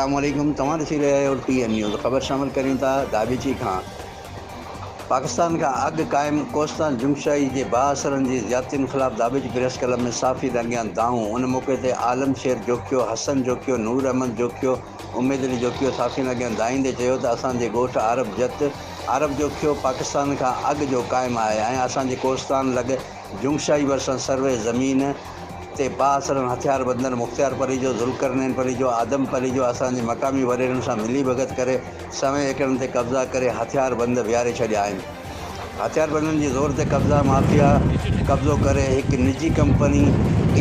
السلام عليڪم توهان ڏسي رهيا آهيو ٽي اين نيوز خبر شامل ڪريون ٿا ڌاٻيجي کان پاڪستان کان اڳ قائم ڪوستان جنگشاهي جي بااثرن جي زيادتين خلاف ڌاٻيجي پريس ڪلب ۾ صحافي اڳيان دانهون ان موقعي تي عالم شير جوکيو، حسن جوکيو، نور احمد جوکيو، اميد علي جوکيو صحافين اڳيان دانهيندي چيو ته اسان جي ڳوٺ عارب جت عارب جوکيو پاڪستان کان اڳ جو قائم آهي ۽ اسان جي ڪوستان لڳ جنگشاهي ڀرسان سروي زمين تي بااثرن هٿياربندن مختيار پليجو، ذوالقرنين پليجو، آدم پليجو اسان جي مقامي وڏيرن سان ملي ڀڳت ڪري سوين ايڪڙن تي قبضا ڪري هٿياربند ويهاري ڇڏيا آهن. هٿياربندن جي زور تي قبضا مافيا قبضو ڪري هڪ نجي ڪمپني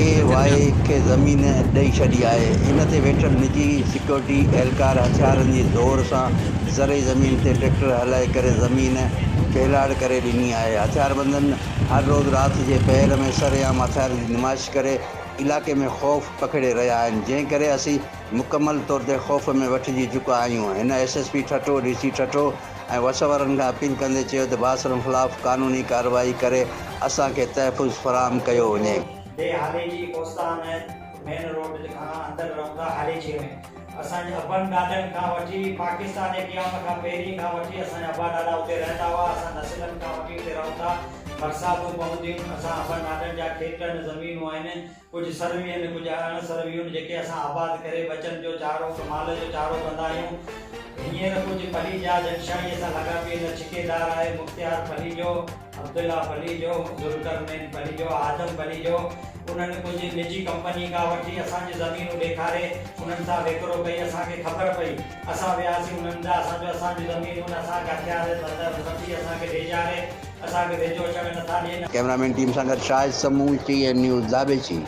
اي وائي کي زمين ڏئي ڇڏي آهي. ان تي ويٺل نجي سيڪيورٽي اهلڪار هٿيارن جي زور سان زرعي زمين تي ٽريڪٽر هلائي ڪري زمين ڦيلاڙ ڪري ڏني آهي. هٿياربندن هر روز رات جي پهر ۾ سرعام هٿيارن جي نمائش ڪري علائقي ۾ خوف پکيڙي رهيا آهن جنهن ڪري اسين مڪمل طور تي خوف ۾ وٺجي چڪا آهيون هن S S P Thatta, D C Thatta ۽ وس وارن کان اپيل ڪندي چيو ته بااثرن خلاف قانوني ڪارروائي ڪري اسان کي تحفظ فراهم ڪيو وڃي. The Haleji Kostan main road کان اندر رهون ٿا هاليجي ۾ اسان جي ابن ڏاڏن کان وٺي پاڪستان جي قيام کان پهرين کان وٺي اسان جا ابا ڏاڏا اتي رهندا هئا اسان نسلن کان وٺي اتي رهون ٿا برساتون پونديون آهن اسان ابن ڏاڏن جا کيت آهن زمينون آهن ڪجهه سروي آهن ڪجهه اڻ سروي آهن جيڪي اسان آباد ڪري ٻچن جو چارو مال جو چارو ڪندا آهيون هينئر ڪجهه پليجا جنگشاهي سان لاڳاپيل ڇڪيدار آهي مختيار پليجو عبدالله پليجو، ذوالقرنين پليجو، آدم پليجو انهن ڪجهه نجي ڪمپني کان وٺي اسان جون زمينون ڏيکاري انهن سان ويڪرو ڪئي اسان کي خبر پئي اسان وياسين انهن ڏانهن اسان جو اسان جون زمينون اسان کي هٿيار وٺي اسان کي ڊيڄاري اسان کي ويجهو اچڻ نٿا ڏين. ڪئميرا مين ٽيم سان گڏ Shahid Samoon, T N news, Dhabeji.